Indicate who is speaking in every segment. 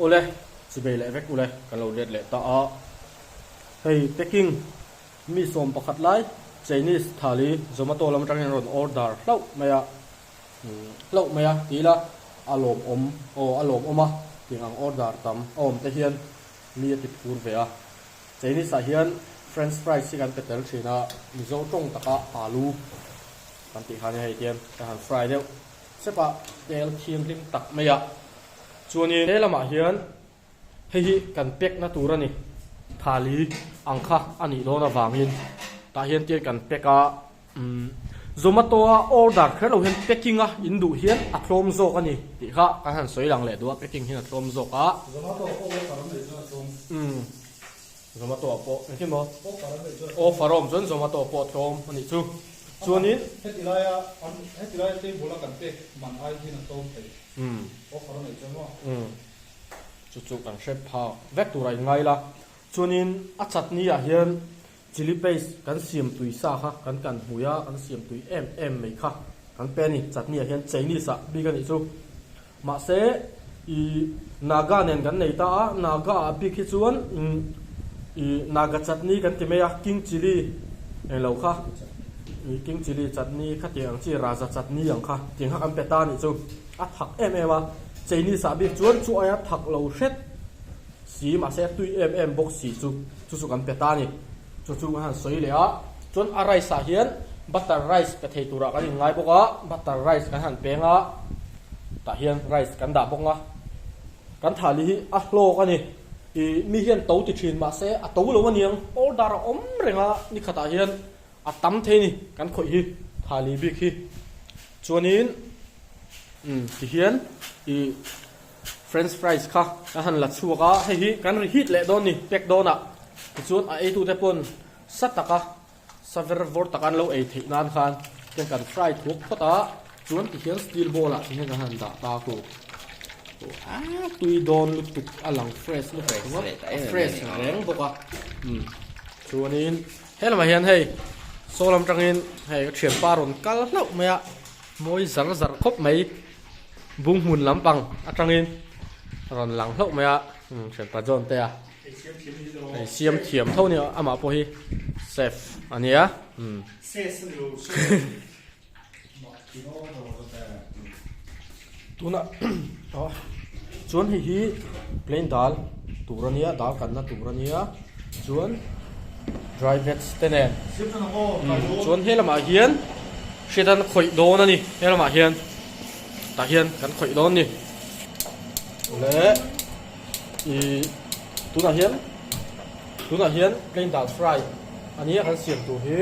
Speaker 1: Awle, chibei leh vek ule kan lo let leh ta a. Hei packing mi 11 lai Chinese thali Zomato lam atangin an rawn order hlauh mai a, hlauh mai a ti ila a lawmawm aw a lawmawm a tiang ang order tam a awm te hian mi a ti phur ve a. Chinese ah hian French fries hi kan pe tel thin a, Mizo tawng taka alu kan tih kha nia hei tian ka han fry deuh sep a, tel thianghlim tak mai a. Chuanin he lamah hian hei hi kan pack na tur a ni, thali ang kha a nih dawn avangin tah hian tian kan pack a, umm Zomato a order kher lo hian packing a in duh hian a tlawm zawk a ni tih kha kan han sawi lang leh duh a, packing hian a tlawm zawk a.
Speaker 2: Zomato pawh offer an neih chuan a tlawm.
Speaker 1: Umm Zomato ah pawh engtin maw?
Speaker 2: Offer an neih chuan a
Speaker 1: tlawm. Offer a awm chuan Zomato pawh a tlawm a nih chu. Chuanin.
Speaker 2: Heti laia an heti laia table a kan pek man ai hian a tlawm thei. Offer a neih chuan maw?
Speaker 1: Umm. Chu chu kan hre phak vek tur a inngai la. Chuanin a chutney ah hian chilli paste kan siam tui sa kha kan kan hmui a, kan siam tui em em mai kha kan pe a ni. Chutney ah hian Chinese ah bik a nih chu. Mahse i Naga nen kan nei ta a, Naga ah bik hi chuan i Naga chutney kan ti mai a, king chilli englo kha i king chilli chutney kha tiang ang chi Raja chutney ang kha tiang kha kan pe ta a nih chu. A thak em em a, Chinese ah bik chuan chu aia thak lo hret si mahse a tui em em bawk si chu chu chu kan pe ta a ni. Chu chu kan han sawi leh a, chuan a rice ah hian butter rice pe thei turah kan inngai bawk a, butter rice kan han peng a, tah hian rice kan dah bawk a, kan thali hi a hlawk a ni. Ih mi hian to ti thin mahse a to lo aniang, order a awm reng a nikhatah hian a tam thei a ni kan khawih hi thali bik hi. Chuanin umm tihian ih French fries kha kan han la chhuak a, hei hi kan ri hit leh dawn ni pack dawnah tichuan a eitute pawn sa taka sa ver vawr taka an lo ei theih nan khan tiang kan fry thuak phawt a, chuan tihian steel bowl ah tihian kan han dah ta ku a tui dawn lutuk a lang fresh lutuk ringawt a fresh reng bawk a umm chuanin helamah hian hei saw lam tangin hei ka thianpa rawn kal hlauh mai a mawi zar zar khawp mai. Bung hmun lampang atangin rawn lang hlauh mai a, thianpa John te a hei siam thiam tho nia amah pawh hi chef a nia. Tunah aw chuan hei hi plain dal tur a nia dal kanna tur a nia chuan dry veg te nen chuan he lamah hian hriat an khawih dawn a ni he lamah hian. Tah hian kan khawih dawn ni. Leh ih tunah hian tunah hian plain dal fry a nia kan siam tur hi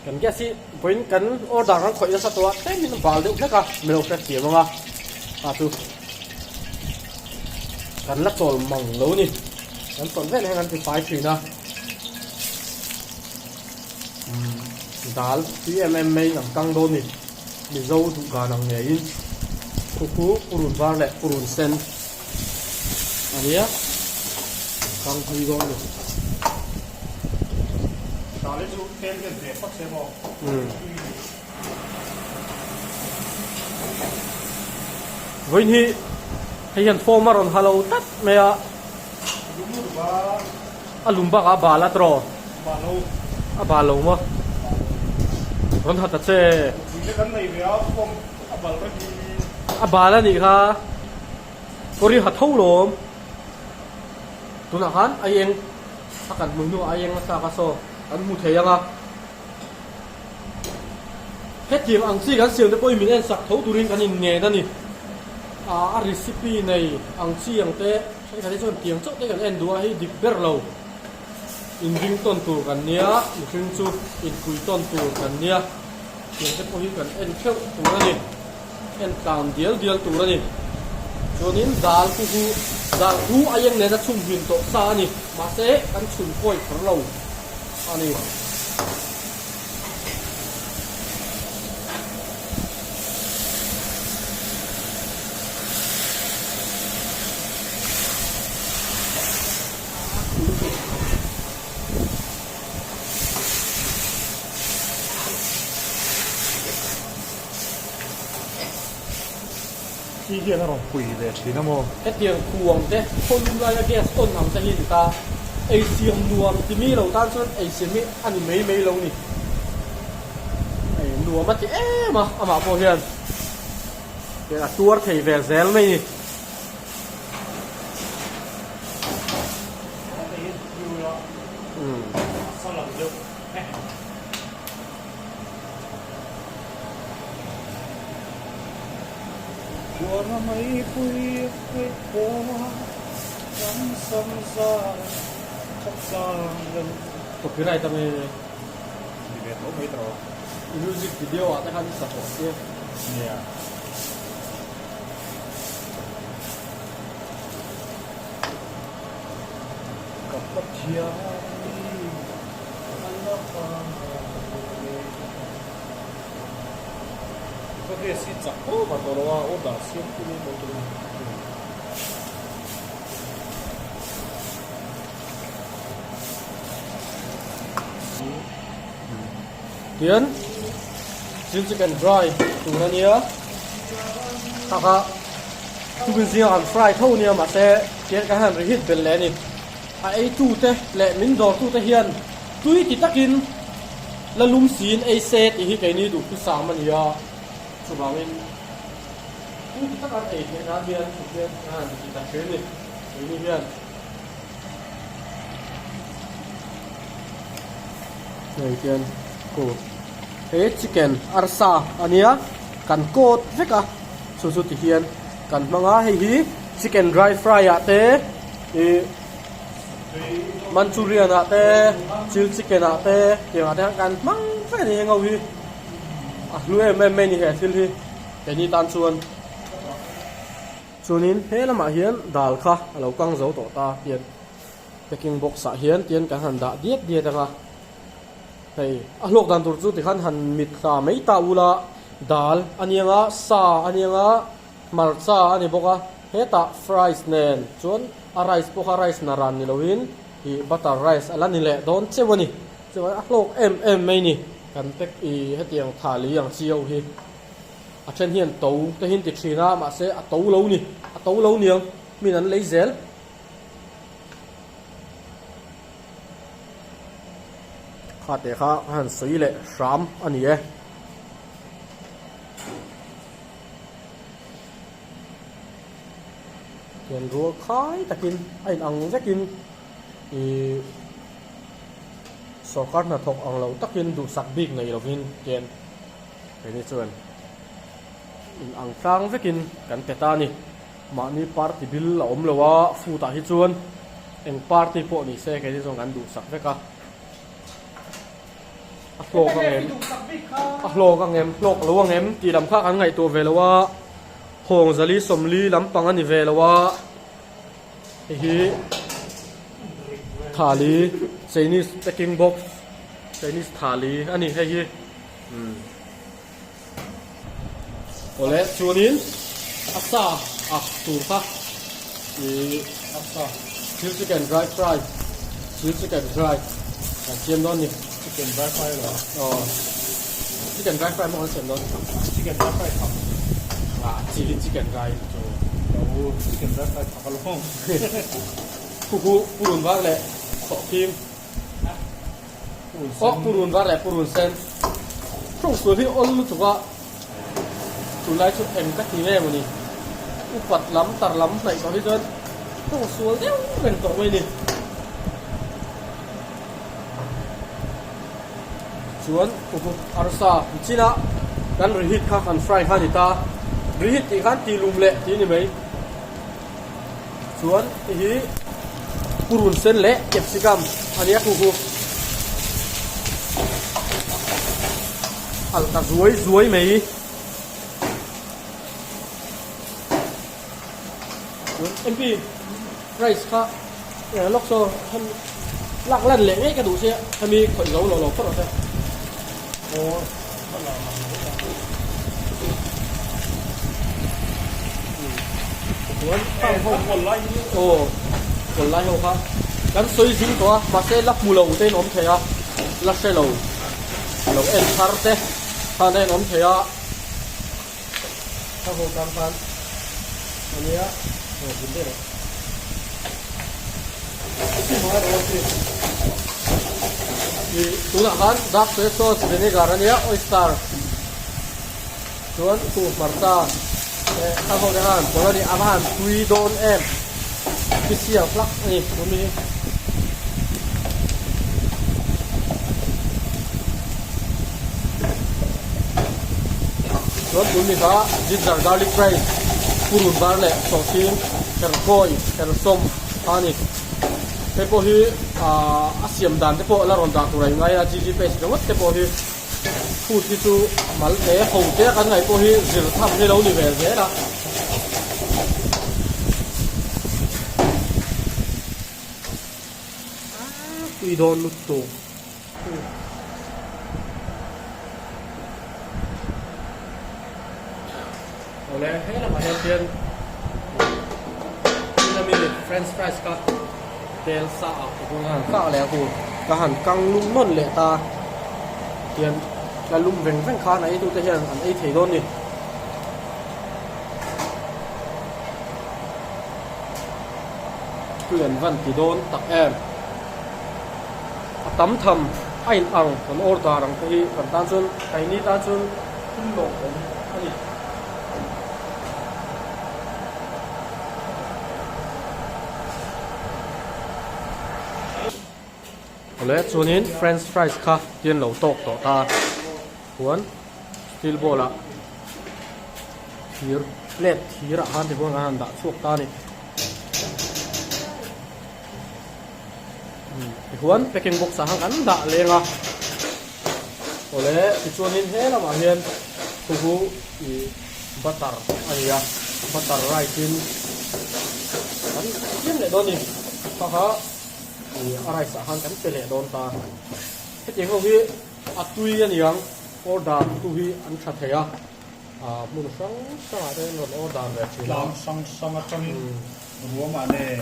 Speaker 1: kan gas hi vawiin kan order kan khawih nasa tawh a tlem in a bal deuh hlek a milo hre thiam ang a ta chu kan la chawl mang lo ni kan chawlh vel hian kan ti fai thin a dal tui em em mai kan kang dawn ni. Mizo duhdan ang ngeiin khu khu purun var leh purun sen a nia kang hlui dawn a ni.
Speaker 2: Dal hi chu tlem hian ve phawt se maw?
Speaker 1: Vawiin hi hei hian form a rawn ha lo tlat mai a.
Speaker 2: Lum lutuk a.
Speaker 1: A lum bakah a bal a tawh.
Speaker 2: Bal lo.
Speaker 1: A bal lo maw? Rawn ha ta che.
Speaker 2: Mipui te kan nei ve a form a bal reng hi.
Speaker 1: A bal a nih kha. Kawr hi ha tho lawm. Tunah khan a eng a kan hmu hnuah a eng nasa kha saw kan hmu thei ang a. Hetiang ang chi kan siam te pawhin min en sak tho turin kan inngen a ni. A recipe nei ang chi ang te thenkhat hi chuan tiang chauh te kan en duh a, hei dik ber lo. Inring tawn tur kan nia, mihring chu inpui tawn tur kan nia. Tiang te pawh hi kan en theuh tur a ni. En tlan dial dial tur a ni. Chuanin dal khu khu dal khu a eng nena chhum hlim tawh sa a ni. Mahse kan chhun kawi kher lo a ni.
Speaker 2: hian a rawn pui ve thin a maw?
Speaker 1: Hetiang khu ang te, khaw lum laia gas on ang te hi a ni ta. Ei siam nuam ti mi lo tan chuan ei siam hi a ni mai mai lo ni. Ei nuam a ti em a, amah pawh hian a tuar thei ve zel mai ni. Copyright a nge music video ah te khan i sa tawh sia.
Speaker 2: Ka Pathian i a la vang e. Ka gas hi chak tawp a tawh lo a, order siam tur in lo tur a ni.
Speaker 1: Tian thil chu kan dry tur a nia kha kha tukin zingah kan fry tho nia mahse tian kan han reheat belh leh a ni a ei tu te leh min dawr tu te hian tui ti takin la lum siin ei se tih hi keini duh thusam a ni a chuvangin tui ti taka an ei theih nan hian tihian kan han ti ta thin a ni keini hian. Hei hian coat he chicken arsa a nia kan coat vek a chu chu ti hian kan hmang a hei hi chicken dry fry ah te ih manchurian ah te chil chicken ah te tiang ah te hian kan hmang vek a ni heng ho hi a hlu em em mai a ni he thil hi keini tan chuan. Chuanin he lamah hian dal kha a lo kang zo tawh ta tian packing box ah hian tian kan han dah diat diat ang a, hei a hlawk dan tur chu tikhan han mit hla mai ta ula dal a ni ang a, sa a ni ang a, hmarcha a ni bawk a, hetah fries nen chuan a rice pawh kha rice na ran ni loin ih butter rice a la ni leh dawn cheu a ni, chuan a hlawk em em mai ni kan pack ih hetiang thali ang chi ho hi. A then hian to te hi an ti thin a, mahse a to lo ni, a to lo niang min an lei zel. Kha teh kha ka han sawi leh hram a ni e. Tian rual khai takin a in ang vekin ih sorkar hnathawk ang lo takin duhsak bik nei lovin tian. Keini chuan in ang tlang vekin kan pe ta a ni. Mahni party bil a awm lo a, food ah hi chuan eng party pawh ni se keini chuan kan duhsak vek a. A hlawk ang em? A hlawk ang em? Hlawk lo ang em? Tih lam kha kan ngaihtuah ve lo a, Hawngzali sawmli lampang a ni ve lo a, hei hi thali Chinese packing box Chinese thali a ni hei hi. Awle chuanin a sa a tur kha ih chil chicken dry fry chil chicken dry kan siam dawn ni
Speaker 2: chicken dry fry lo
Speaker 1: aw chicken dry fry maw kan siam dawn
Speaker 2: chicken dry fry thak
Speaker 1: ah chili chicken dry chu
Speaker 2: lo chicken dry fry thak alawm
Speaker 1: khu khu purun var leh sawhkhim Aw purun var leh purun sen hrung sual hi awl lutuk a tunlai chu eng ka ti nge mawni upat lam tar lam hnaih tawh hi chuan hrung sual deuh reng tawh mai a ni chuan arsa chin a kan reheat kha kan fry kha a ni ta reheat tih khan ti lum leh tih a ni mai. Chuan hei hi purun sen leh capsicum a nia khu khu alh ta zuai zuai mai. Chuan MP rice kha eng lawk saw hem lak lan leh ngei ka duh sia hemi khawih zo lo lo phawt rawh se.
Speaker 2: Aw.
Speaker 1: Chuan khang ho aw kawl lai ho kha kan sawi zing tawh a mahse la hmu lo te in awm thei a la hre lo lo en thar te khan a in awm thei a khang ho tan khan. Ania aw bul deuh rawh. Hmai rawh chi. Ih tunah khan dark soy sauce vinegar ania oyster chuan khu hmarcha leh kha ho te khan pawlh ani a va han tui dawn em special hlak ani tun hi. Chuan tun mi kha ginger garlic rice purun var leh sawhching herkawi hersawm kha a ni. Hei pawh hi aah a siam dan te pawh la rawn dah tur a ingai a gg page ringawt te pawh hi food hi chu mal te ho te a kan ngaih pawh hi zir tham hi lo ni ve zel a. Tui dawn lutuk. Awle he lamah hian hian tuna mi french fries kha tel sa ah ka hung a han kak leh a hu ka han kang lum nawn leh ta tian la lum veng veng khan a ei tute hian an ei thei dawn a ni. Tui an van ti dawn tak em. A tam tham a in ang kan order ang te hi kan tan chuan keini tan chuan thil lawmawm a ni. Awle chuanin french fries kha tian lo tawk tawh ta chuan steel bowl ah thir plate thir ah khan tichuan kan han dah chhuak ta a ni. Tichuan packing box ah khan kan dah leng a awle tichuanin he lamah hian thu hu ih butter a ni a butter rice in kan siam leh dawn a ni kha kha ih a rice ah khan kan pe leh dawn ta hetiang ho hi a tui a ni ang order tu hi an tha thei a ah hmun hrang hrangah te an rawn order ve thin a.
Speaker 2: Tlang hrang hrang atangin ruamah nen.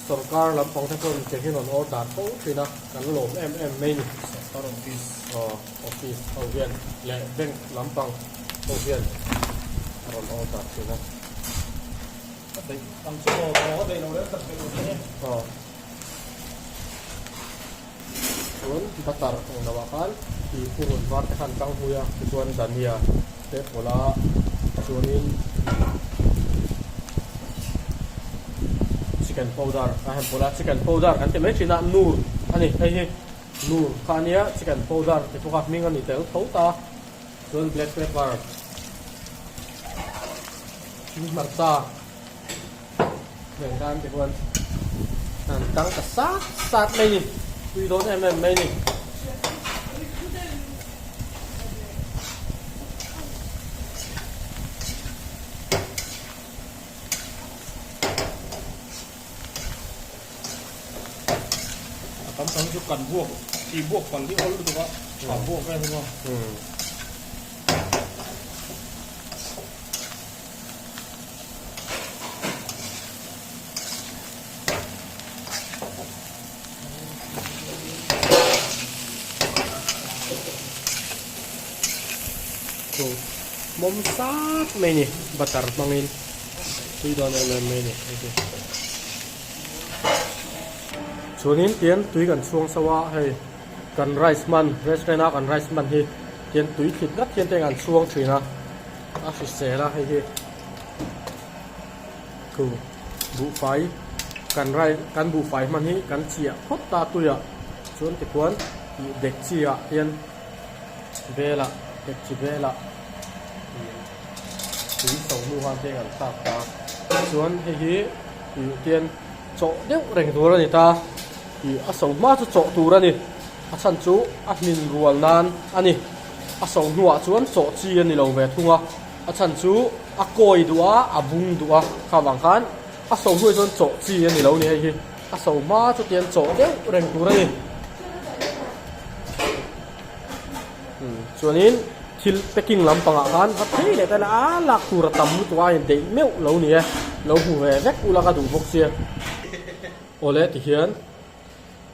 Speaker 1: Sorkar lampang te pawhin ke hian rawn order fo thin a, kan lawm em em mai ni.
Speaker 2: Sorkar office.
Speaker 1: Aw, office ho hian leh bank lampang ho hian a rawn order thin a.
Speaker 2: Ka daih ang chu aw, aw ka daih lo reng tak daih lo che.
Speaker 1: Aw. Chuan butter eng lo ah khan tih purun var te khan tang hmui a, tichuan dhania te pawlh a, chuanin chicken powder a han pawlh a, chicken powder kan ti mai thin a, nur a ni hei hi nur kha a nia chicken powder ti bawk a hming a ni tel tho ta, chuan black pepper hmarcha. Heng tan te khuan an tang ta sat sat mai ni tui dawn em em mai ni.
Speaker 2: A tam tam chu kan buak tih buak pal hi awl lutuk a tha buak vel hi maw.
Speaker 1: Chu mawm sat mai ni butter hmangin tui dawn em em mai ni hei hi chuanin tian tui kan chhuang so a hei kan rice hman restaurant a kan rice hman hi tian tui thlit ngat hian te an chhuang thin a. A hrisel a hei hi thu buhfai kan rai kan buhfai hman hi kan chiah phawt ta tuiah chuan tikhuan ih dek chi ah hian velah dek chi velah ih tui so hnu khan te kan thlak ta chuan hei hi ih tian chawh deuh reng tur a ni ta ih a so hma chu chawh tur a ni a chhan chu a hmin rual nan a ni. A so hnuah chuan chawh chi a ni lo ve thung a, a chhan chu a kawi duh a, a bung duh a, kha vang khan a so hnuah chuan chawh chi a ni lo ni hei hi, a so hma chu tian chawh deuh reng tur a ni. Umm chuanin thil packing lampangah khan va phei leh ta ila a lak tur a tam lutuk a a indeih meuh lo ni e, lo hmu ve vek ula ka duh bawk sia. Awle tihian.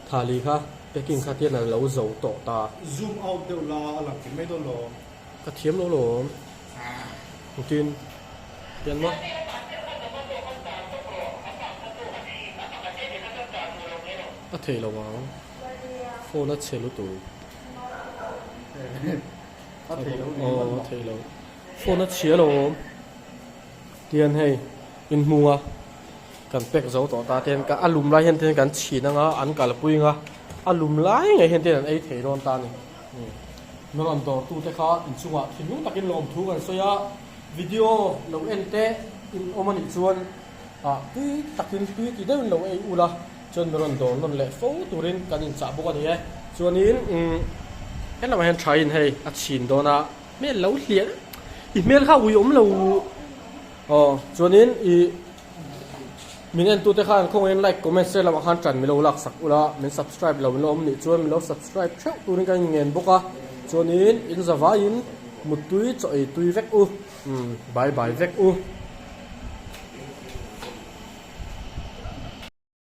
Speaker 1: Thali kha packing kha tian a lo zo tawh ta.
Speaker 2: Zoom out deuh la a lang kim mai dawn lo.
Speaker 1: Ka thiam lo lawm. Tin hian maw. A thei lo ang. Phone a chhe lutuk.
Speaker 2: A thei lo.
Speaker 1: Aw a thei lo. Phone a chhia lo awm. Tian hei inhmung a kan pack zo tawh ta ten a lum lai hian ten kan chhin anga an kalpui anga a lum lai ngei hian ten an ei thei dawn ta a ni. Na rawn dawr tu te kha inchungah thinlung takin lawmthu kan sawi a, video lo en te in awm a nih chuan ah tui takin tui ti deuhin lo ei ula chuan mi rawn dawr nawn leh fo turin kan inchah bawk a ni e. Chuanin umm helamah hian thain hei a chhin dawn a hmel lo hliah i hmel kha ui awm lo aw chuanin ih Min entute khan khawngaihin like, comment, share lamah khan tan milo laksak ula, min subscribe lo in awm nih chuan milo subscribe theuh turin ka inngen bawk a, chuanin in zavaiin muttui chaw ei tui vek u, umm bye bye vek u.